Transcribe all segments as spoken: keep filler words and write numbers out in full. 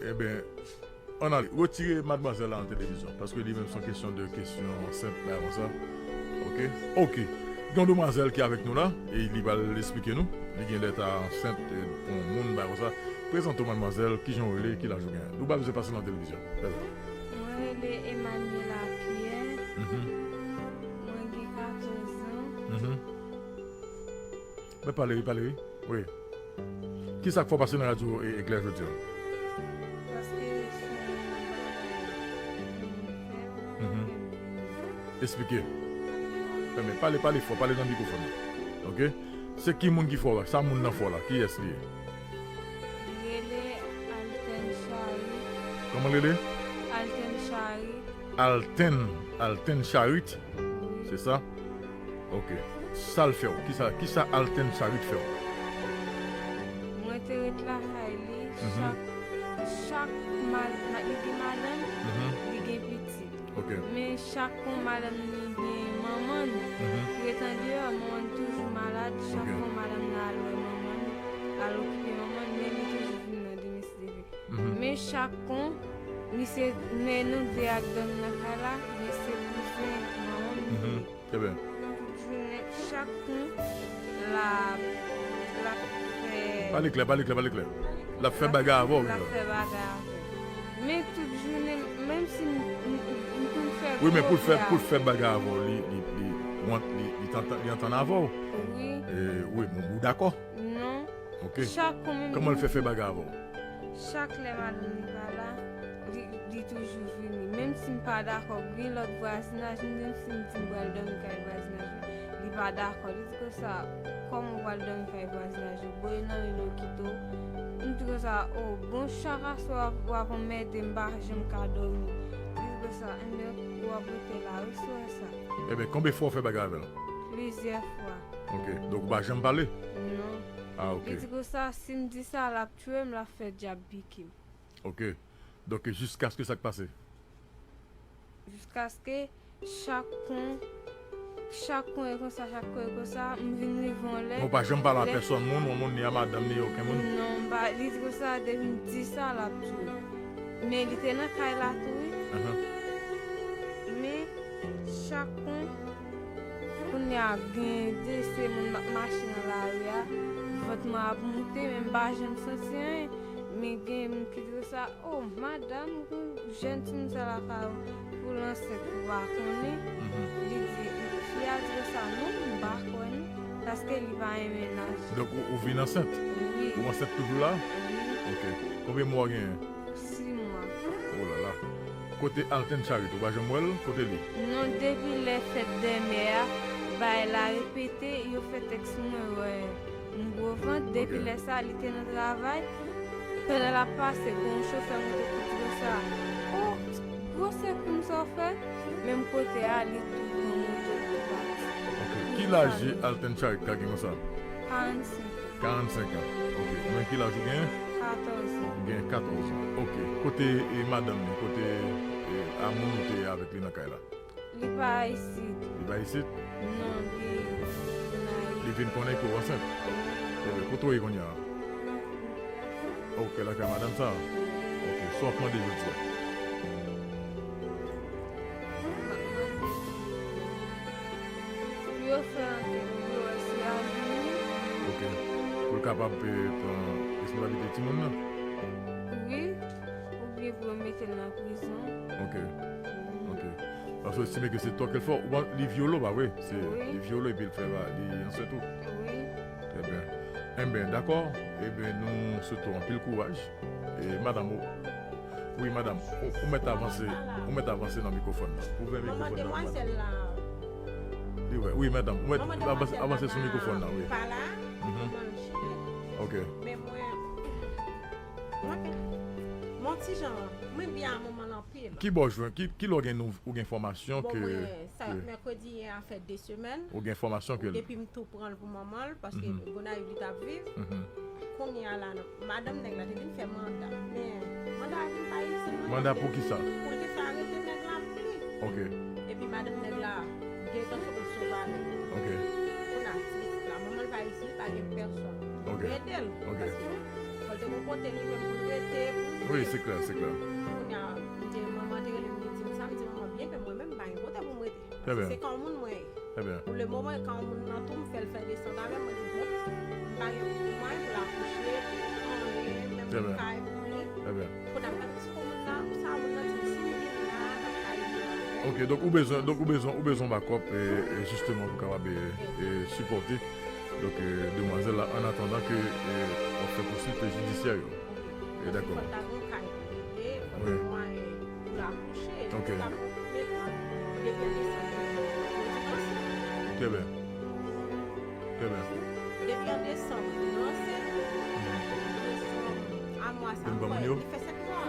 Ebyen, ann ale. Retire madmwazèl la nan televizyon. Paske li menm se yon kesyon de kesyon senp, bagay konsa. Oke? Oke. Gen yon demwazèl ki avèk nou la, e li pral esplike nou. Li gen lè ta ansent, e, pou yon moun, bagay konsa. Prezante w, madmwazèl, kijan w rele, ki laj ou genyen. Ou pa bezwen pase nan televizyon. Bèl. Mwen rele Emmanuela Pierre. Mhm. Mwen gen katòz an. Mhm. Men pale, wi, pale, wi. Wi. Kisa k fè w pase nan radyo e, Eklè jodi a? Paske se yon bagay pou moun fè, pou moun fè m vini. Esplike. Fè men, pale, pale fò, pale nan mikwofòn nan. Oke? Se ki moun ki fè w la? Sa moun nan fè w la? Kiyès li ye? Li rele Alten Charit. Kòman l rele? Alten Charit. Alten, Alten Charit? Wi. Se sa? Ok. Sa l fè w? Kisa, kisa Alten Charit fè w? Mwen te ret lakay li, mhm, chak, chak mal, ma-, li gen madanm, mhm, li gen pitit. Ok. Men chak kon madanm li gen manman l, mhm, ki ret andeyò, manman l toujou malad, chak, ok, kon madanm nan al wè manman l, al okipe manman l, men li toujou vin nan demen si Dye vle. Mhm. Men chak kon, misye, men nou de ak dòmi nan kay la, men se kouzen manman m li ye. Mhm. Trè byen. Tout jounen, chak kon, l ap, l ap fè. Pale klè, pale klè, pale klè. L ap fè bagay avè w, l ap fè bagay avè w. Men tout jounen, menm si m, m, m, m konn fè gwo vye. Wi, men pou l fè, pou l fè bagay avè w, li, li, li, li, li t antann, li antann avè w. Wi. E, wi, bon, ou dakò? Non. Ok. Chak kon menm. Kòman l fè fè bagay avè w? Chak lè madanm li pa la, li, li toujou vini. Menm si m pa dakò, gen lòt vwazinaj, menm si m di m pral dòmi kay vwazinaj yo, li pa dakò. Li di konsa, kòman w pral dòmi kay vwazinaj yo? Bon, yo nan men m yo kite w. M di konsa, o, bon, chak aswè w ap, w ap anmède m, m pa janm ka dòmi. Li di konsa, enben, w ap rete la, wi, si w wè sa. Ebyen, konbyen fwa w fè bagay avè l? Plizyè fwa. Ok, donk ou pa janm pale? Non. Ah, ok. Li di konsa, si m di sa, l ap tchwe m, l ap fè dyab pike m. Ok. Donk, jiskaske sa k pase? Jiskaske chak kon, chak kon e konsa, chak kon e konsa, m vin rive yon lè. Men w pa janm pale a pèsòn moun, yon moun ni a madanm, ni okenn moun? Non, m pa, li di konsa, depi m di sa, l ap tchwe m. Men li te nan kay la tou, wi. Ahan. Men chak kon, kounye a gen de se moun m ap mache nan lari a, vant mwen ap moute, men m pa janm santi anyen. Men gen moun ki di konsa, o, madanm, ou jèn timoun sa lakay ou, pou l ansent, ou pa konnen. Mhm. Li di, fi a di konsa, non, m pa kwè, non, paske li pa renmen laj. Donk, ou, ou vin ansent? Wi. Ou ansent toujou la? Wi. Ok. Konbyen mwa w genyen? Sis mwa. Oh la la. Kote Alten Charit, ou pa janm wè l? Kote li? Non, depi lè fèt dèmè a, bagay la repete, yo fè tèks mwen wè m gwo vant. Depi, ok, lè sa, li te nan travay. Pandan l ap pase, gen yon chofè moto ki di konsa, o, gwosè kounsa w fè, menm kote a, li tou pran moto, li tou pati. Ok. Ki laj Alten Charit ka gen konsa? Karannsenk. Karannsenk an. Ok. Mwen, ki laj ou genyen? Katòz an. Ou genyen katòz an. Ok. Kote, e, madanm li? Kote, e, a moun ou te avèk li nan kay la? Li pa isit. Li pa isit? Non, li vin Ayiti. Li vin konnen ke w ansent? Wi. Ebyen, kote w ye kounye a? Ok, lakay madanm sa? Ok. Sa w ap mande jodi a? Pou yo fè ankèt, pou yo wè si a vini. Ok. Pou l kapab, e, pran responsablite timoun nan? Wi. Oubyen pou yo mete l nan prizon. Ok. Mhm. Ok. Paske w estime ke se tò ke l fè. Ou pa, li vyole w, pa vre? Se, wi, li vyole w epi l fè, li ansent ou? Wi. Trè byen. Enben, dakò. Enben, nou swete w anpil kouraj. E, madanm, ou, wi, madanm, ou, ou mèt avanse, ou mèt avanse nan mikwofòn nan. Ouvè mikwofòn nan, madam. Li wè, wi, madanm, ou mèt avanse, avanse sou mikwofòn nan, wi. Pa la, mhm, manman l chire. Ok. Men mwen, ok. Bon, ti jan, mwen byen a manman l anpil. Ki bò w jwenn, ki, ki lè w gen nouv-, ou gen enfòmasyon ke, bon, mwen, sa, ke mèkredi, yè a fè de semèn. Ou gen enfòmasyon ke l depi m tou pran l pou manman l, paske, mhm, Gonayiv li t ap viv. Mhm. Kounye a la, non. Madanm nèg la te vin fè manda. Men manda a vin pa itil, non. Manda pou ki sa? Pou l te fè arete nèg la pli. Ok. Epi madanm nèg la gentan sot sou pale. Ok. Kounye a, ti pitit la, manman l pa itil, pa gen pèsòn. Ok. Pou ede l. Ok. Paske fò l te Yon kote li menm pou l rete, pou l viv. Wi, se klè, se klè. Kounye a, m te, manman te rele m, li di m sa, m di, "Manman, byen ke mwen menm, m pa gen kote pou m rete." Paske se ka yon moun mwen ye. Trè byen. Pou le moman, e ka yon moun nan tou, m fè l fè desant avè m, mwen di, "Bon, m pa gen mwayen pou l akouche, pou anyen, menm kay pou li." Trè byen. Kounye a, m gade sou moun nan, sa moun nan di m, si m vin la, m ap ka ede avè l. Ok, donk ou bezwen, donk ou bezwen, ou bezwen backup, e, e jisteman pou kapab, e, e, sipòte. Donk, e, demwazèl la, an atandan ke, e, w ap fè pouswit jidisyè yo. E, dakò. Fò l ta gen yon kay pou l rete, fò l ta gen mwayen pou l akouche. Ok. Sa pou met depi an desanm, nou di konsa. Trè byen. Trè byen. Depi an desanm, nou lanse. Desanm a mwa sa ankò, li fè sèt mwa.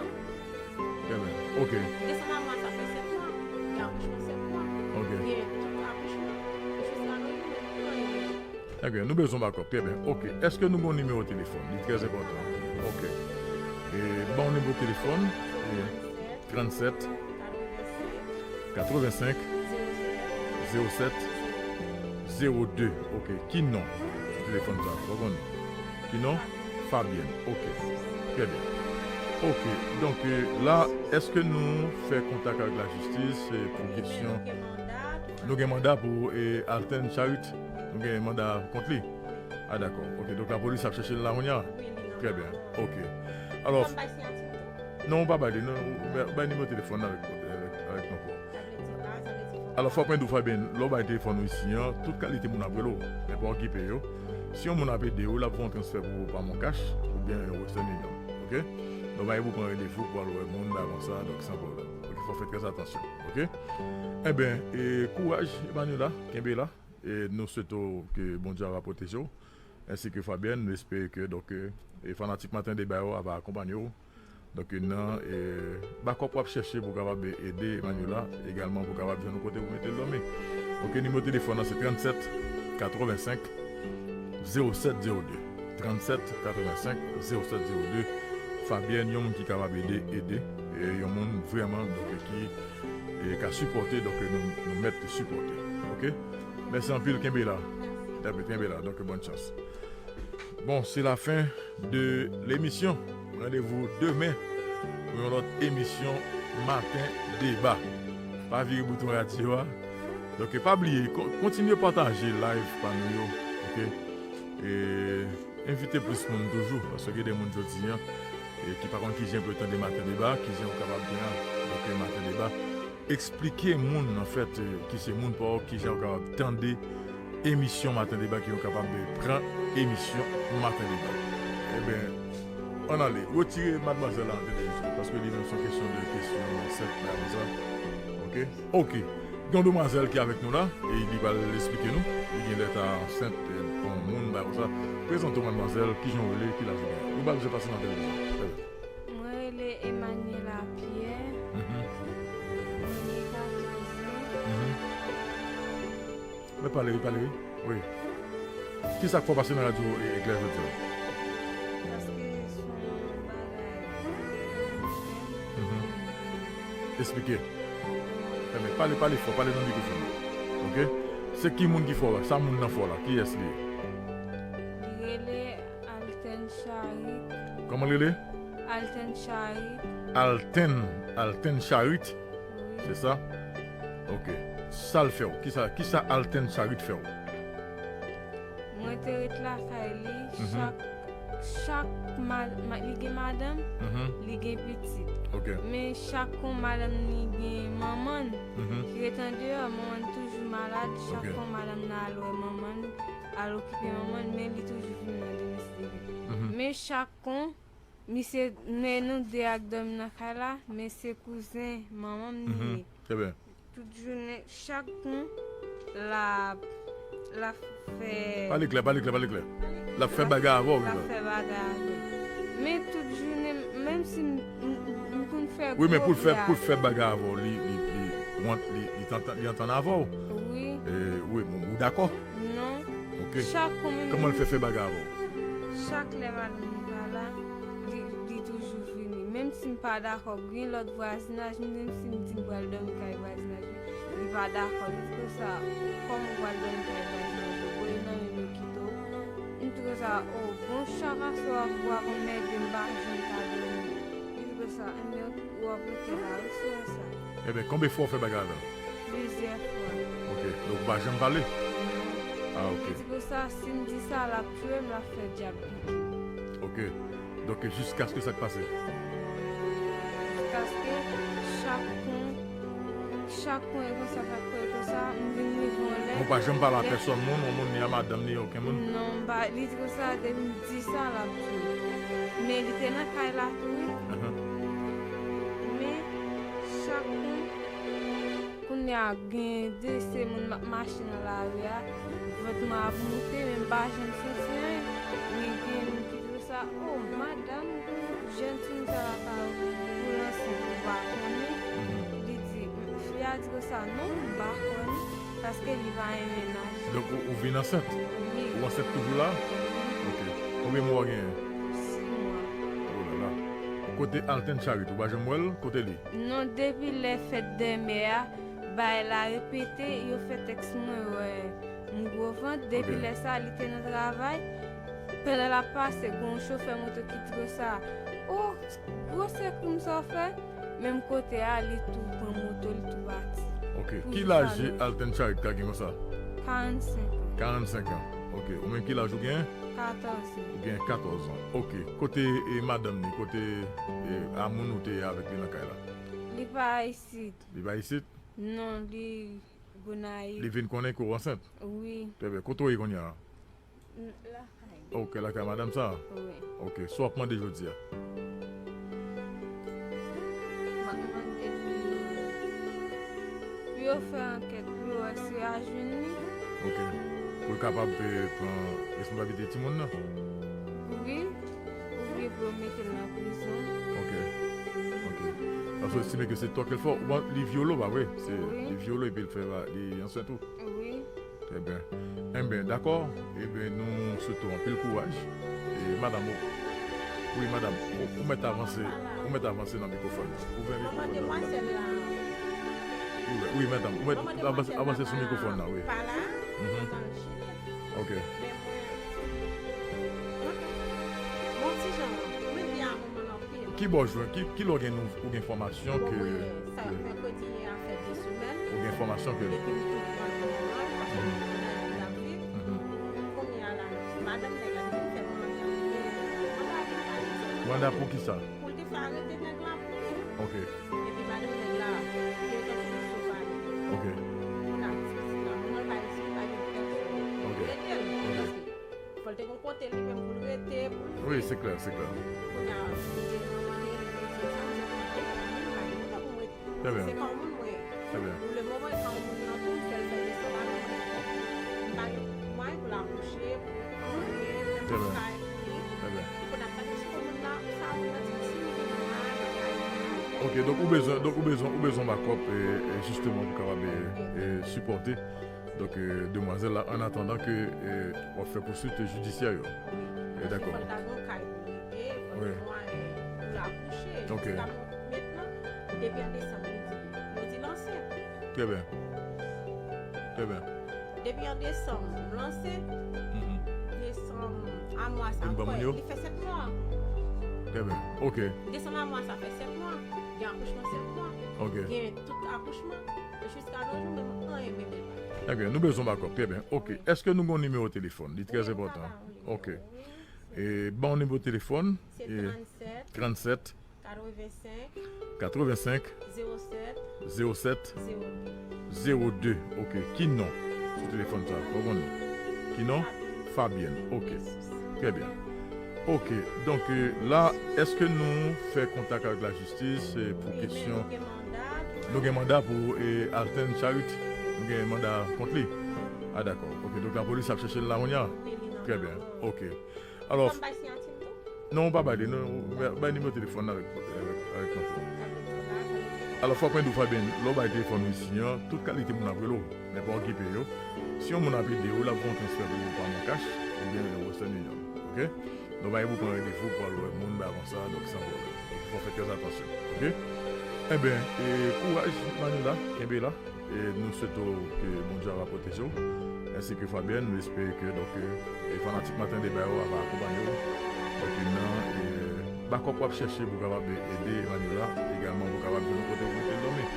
Trè byen. Ok. Desanm a mwa sa fè sèt mwa. Gen akouchman sèt mwa. Ok. Gen tout akouchman. Jis la nou rive, nou rive. Trè byen, nou bezwen backup. Trè byen. Ok. Èske nou gen yon nimewo telefòn? Li trè enpòtan. Ok. E, ban yon nimewo telefòn. E, trannsèt, katrevensenk, zewo sèt, zewo de. Ok. Ki non sou telefòn sa? Ou konn? Ki non? Fabienne. Ok. Trè byen. Ok. Donk, e, la, èske nou fè kontak avèk lajistis, e, pou kesyon? Nou gen manda pou, e, Alten Charit. Nou gen manda kont li. Ah, dakò. Ok, donk lapolis ap chèche l la kounye a? Trè byen. Ok. Alò, non, ou pa bay li, non, ou bay, bay nimewo telefòn nan avèk, avèk, avèk non. Alò, fòk mwen di w, Fabienne, lè w bay telefòn ou isi an, tout kalite moun ap rele w, men pa okipe yo. Si yon moun ap ede w, l ap fè yon transfè pou ou pa MonCash oubyen yon Western Union. Ok? Donk, pa gen pou pran randevou pou al wè moun, bagay konsa, donk, san pwoblèm. Ok, fò w fè trè atansyon. Ok? Enben, e, kouraj, Emmanuela, kenbe la. E nou swete w ke Bondye ava pwoteje w, ensi ke Fabienne. Nou espere ke, donk, e, e fanatik Maten Deba yo ava akonpanye w. Donk, nan, e, backup w ap chèche pou w kapab ede Emmanuela, egalman pou w kapab jwenn yon kote pou mete l dòmi. Ok, nimewo telefòn nan se trannsèt, katrevensenk, zewo sèt, zewo de. Trannsèt, katrevensenk, zewo sèt, zewo de. Fabienne, yon moun ki kapab ede, ede. E yon moun vrèman, donk, ki, e, ka sipòte, donk, nou, nou mèt sipòte. Ok? Mèsi anpil, kenbe la. Kenbe la, donk, bòn chans. Bon, c'est la fin de l'émission. Randevou demen pou yon lòt emisyon Maten Deba. Pa vire bouton radyo a. Donk, pa bliye, ko-, kontinye pataje live pa nou yo, ok? E envite plis moun toujou, paske gen de moun jodi a, e ki pa konn kijan pou yo tande Maten Deba, kijan yo kapab pran, donk, Maten Deba. Eksplike moun, anfèt, e, ki se moun pa w, kijan yo kapab tande emisyon Maten Deba, ki yo kapab pran emisyon Maten Deba. Enben, ann ale, retire madmwazèl la nan televizyon, paske li menm se yon kesyon de kesyon ansent la, konsa. Ok? Ok. Gen yon demwazèl ki avèk nou la, e li pral esplike nou. Li gen lè ta ansent, e, pou yon moun, bagay konsa. Prezante w, madmwazèl, kijan w rele, ki laj ou genyen. Ou pa bezwen pase nan televizyon. Trè byen. Mwen rele Emmanuela Pierre. Mhm. Mwen gen katòz an. Mhm. Mwen pale, wi, pale, wi. Wi. Kisa k fè w pase nan radyo e, Eklè jodi a? Paske se yon bagay. Mhm. Esplike. Enben, pale, pale fò, pale nan mikwofòn nan. Ok? Se ki moun ki fè w la? Sa moun nan fè w la? Kiyès li ye? Li rele Alten Charit. Kòman l rele? Alten Charit. Alten, Alten Charit? Wi. Se sa? Ok. Sa l fè w? Kisa, kisa Alten Charit fè w? Mwen te ret lakay li, mhm, chak, chak ma-, ma-, li gen madanm, mhm, li gen pitit. Ok. Men chak kon madanm li gen manman l, mhm, ki ret andeyò, manman l toujou malad, chak, ok, kon madanm nan al wè manman l, al okipe manman l, men li toujou vin nan domestik li. Mhm. Men chak kon, misye, men nou de ak dòmi nan kay la, men se kouzen manman m li ye. Mhm. Trè byen. Tout jounen, chak kon, l ap, l ap fè. Pale klè, pale klè, pale klè. L ap fè bagay avè w, l ap fè bagay avè m. Men tout jounen, menm si m, m, m, m konn fè gwo vye avè l. Wi, men pou l fè, pou l fè bagay avè w, li, li, li, li, li antann avè w. Wi. E, wi, bon, ou dakò? Non. Ok. Chak kon menm. Kòman l fè fè bagay avè w? Chak lè madanm li pa la, li, li toujou vini. Menm si m pa dakò, gen lòt vwazinaj, menm si m di m pral dòmi kay vwazinaj yo, li pa dakò. Li di konsa, kòman w pral dòmi kay vwazinaj yo? Voye nan men m, yo kite w. M tou Konsa, o, bon, chak aswè w ap mède m pa janm ka dòmi. Li di konsa, enben, w ap rete la, wi, sou sa. Enben, konbyen fwa w fè bagay avè l? Plizyè fwa. Ok, donk ou pa janm pale? Non. Ah, ok. Li di konsa, si m di sa, l ap tiye m, l ap fè dyab pike. Ok. Donk, jiskaske sa k pase? Jiskaske chak kon, chak kon e konsa, chak kon e konsa, m vin rive yon lè. Ou pa janm pale a pèsòn moun, yon moun, ni a madanm, ni okenn moun? Non, m pa, li di konsa, depi m di sa, l ap di. Men li te nan kay la tou, wi. Ahan. Men, chak kon, kounye a, gen de se moun m ap mache nan lari a, vant mwen ap moute, men m pa janm santi anyen. Men gen moun ki di konsa, o, madanm, jèn timoun sa lakay ou, ou ansent, ou pa konnen. Mhm. Li di, fi a di konsa, non, m pa konnen, paske li pa renmen naje. Donk, ou, ou vin ansent? Wi. Ou ansent toujou la? Wi. Ok. Konbyen mwa w genyen? Sis mwa. Oh la la. Kote Alten Charit, ou pa janm wè l? Kote li? Non, depi lè fèt dèmè a, bagay la repete, yo fè tèks mwen wè m gwo vant. Depi Ok. lè sa, li te nan travay. Pandan l ap pase, gen yon chofè moto ki di konsa, o, gwosè krim sa w fè? Menm kote a, li tou pran moto, li tou pati. Ok. Pou Ki jis laj ale. Alten Charit ka gen konsa? Karannsenk an. Karannsenk an. Ok. Ou menm ki laj ou gen? Katòz an. Ou gen katòz an. Ok. Kote, e, madanm ni? Kote, e, a moun ou te ye avèk li nan kay la? Li pa isit. Li pa isit? Non, li Gonayiv. Li vin konnen ke w ansent? Wi. Trè byen. Kote w ye kounye a? N-, lakay. Ok, lakay madanm sa? Wi. Ok, sa w ap mande jodi a? M ap mande pou, pou yo fè ankèt, pou yo wè si yo a jwenn li. Ok. Pou l kapab, eh, pran responsablite timoun nan? Wi. Oubyen pou yo mete l nan prizon. Ok. Ok. Paske w estime ke se twò ke l fè. Bon, li vyole w, pa vre? Se, Wi. Li vyole w epi l fè, li ansent ou? Wi. Trè byen. Enben, dakò. Enben, nou swete w anpil kouraj. E, madanm, ou, wi, madanm, ou, ou mèt avanse, ou mèt avanse nan mikwofòn. Ouvè mikwofòn nan. Wi, wi, madanm, ou mèt avanse, avanse sou mikwofòn nan, wi. Mhm. Ok. Ki bò w jwenn, ki, ki lè w gen nou, ou gen enfòmasyon ke, Bon, mwen, sa, ke mèkredi a fè de semèn. Ou gen enfòmasyon ke Epi m tou pran pou mwen, paske Mhm. m konnen l ap viv. Mhm. Kounye a la, madanm nèg la, li vin fè manda pou li. Manda vin pale di mwen Manda pou ki sa? Pou l te fè arete nèg la pou li. Ok. Epi madanm nèg la, li te tankou li sou pale. Ok. Kounye a, ti pitit la, moun nan pa isit, li pa gen pèsòn. Ok. Rete l, Ok. paske Fò l te gen kote li menm pou l rete, pou l Wi, se klè, se klè. Kounye a, li te manman li, li te di, sa m di, mwen, e, mwen, mwen, mwen, mwen, Trè byen. Se pa yon moun mwen. Trè byen. Pou le moman, e pa yon moun nan tou, m fè l fè desann avè mwen. M pa gen mwayen pou l akouche, pou anyen, menm Trè byen. Kay pou li. Trè byen. Kounye a, m pa gen sou moun nan, sa moun nan di, si li vin la, nan kay li. Ok, donk ou bezwen, donk ou bezwen, ou bezwen backup, e, e, jisteman pou kapab, e, e, sipòte. Donk, euh, demwazèl la, an atandan ke, euh, w ap fè pouswit jidisyè yo. Wi. E, dakò. Paske fò l ta gen yon kay pou l rete, fò l gen mwayen pou l akouche. Ok. Jiska mentnan, depi an desanm, yo di, yo di l ansent. Trè byen. Trè byen. Depi an desanm, m ansent. Mhm. Desanm a mwa sa, Vin ban moun yo? Li fè sèt mwa. Trè byen. Ok. Desanm a mwa sa fè sèt mwa. Gen akouchman sèt mwa. Ok. Gen tout akouchman. Jiska nos jours, menm anyen bebe pa. Trè byen, nou bezwen backup, trè byen. Ok, èske nou gen yon nimewo telefòn? Li trè enpòtan. Ok. E, ban yon nimewo telefòn. Se trannsèt. Trannsèt. Katrevensenk. Katrevensenk. Zewo sèt. Zewo sèt. Zewo de. Zewo de. Ok, ki non sou telefòn sa? Fò konn non. Ki non? Fabienne. Ok. Trè byen. Ok, donk, euh, la, èske nou fè kontak avèk lajistis, euh, pou kesyon? Nou gen manda pou, euh, Alten Charit? Nou gen manda kont li? Ah, dakò. Ok, donk lapolis ap chèche l la kounye a? Trè byen. Ok. Alò, non, ou pa bay li, non, ou bay nimewo telefòn nan avèk, avèk, avèk non. Alò, fòk mwen di w, Fabienne, lè w bay telefòn ou isi an, tout kalite moun ap rele w, men pa okipe yo. Si yon moun ap ede w, l ap fè yon transfè pou ou pa MonCash oubyen Western Union, ok? Donk, pa gen pou pran randevou pou al wè moun, bagay konsa, donk, san pwoblèm. Epi, fò w fè trè atansyon, ok? Enben, e, kouraj, Manuela, kenbe la. E nou swete w ke Bondye ava pwoteje w. ensi ke Fabienne. Nou espere ke, donk, e fanatik Maten Deba yo va akonpanye w, donk, nan, e, bakòp w ap chèche pou w kapab ede Emmanuela, egalman pou w kapab jwenn yon kote pou mete l dòmi.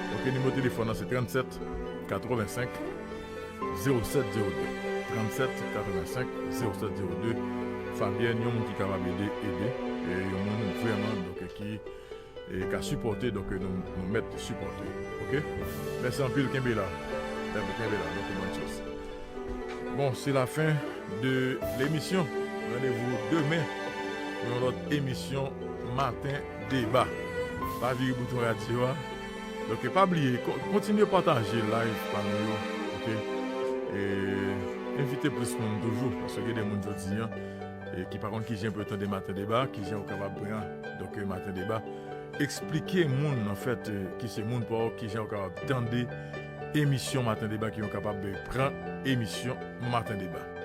Donk, nimewo telefòn nan se trannsenk katrevensenk zewo sèt zewo de. Trannsenk katrevensenk zewo sèt zewo de. Fabienne, yon moun ki kapab ede, ede, e yon moun vrèman, donk, ki e ka sipòte, donk, nou, nou mèt sipòte. Oke? Mèsi anpil, kenbe la. Kenbe, kenbe la, donk, bòn chans. Bon, c'est la fin de l'émission. Randevou demen pou yon lòt emisyon Maten Deba. Pa vire bouton radyo a. Donk, pa bliye, ko-, kontinye pataje live pa nou yo. Oke? E envite plis moun toujou, paske gen de moun jodi a, e ki pa konn kijan pou yo tande Maten Deba, kijan yo kapab pran, donk, Maten Deba. Eksplike moun, anfèt, e, ki se moun pa w, kijan yo kapab tande emisyon Maten Deba, ki yo kapab, e, pran emisyon Maten Deba.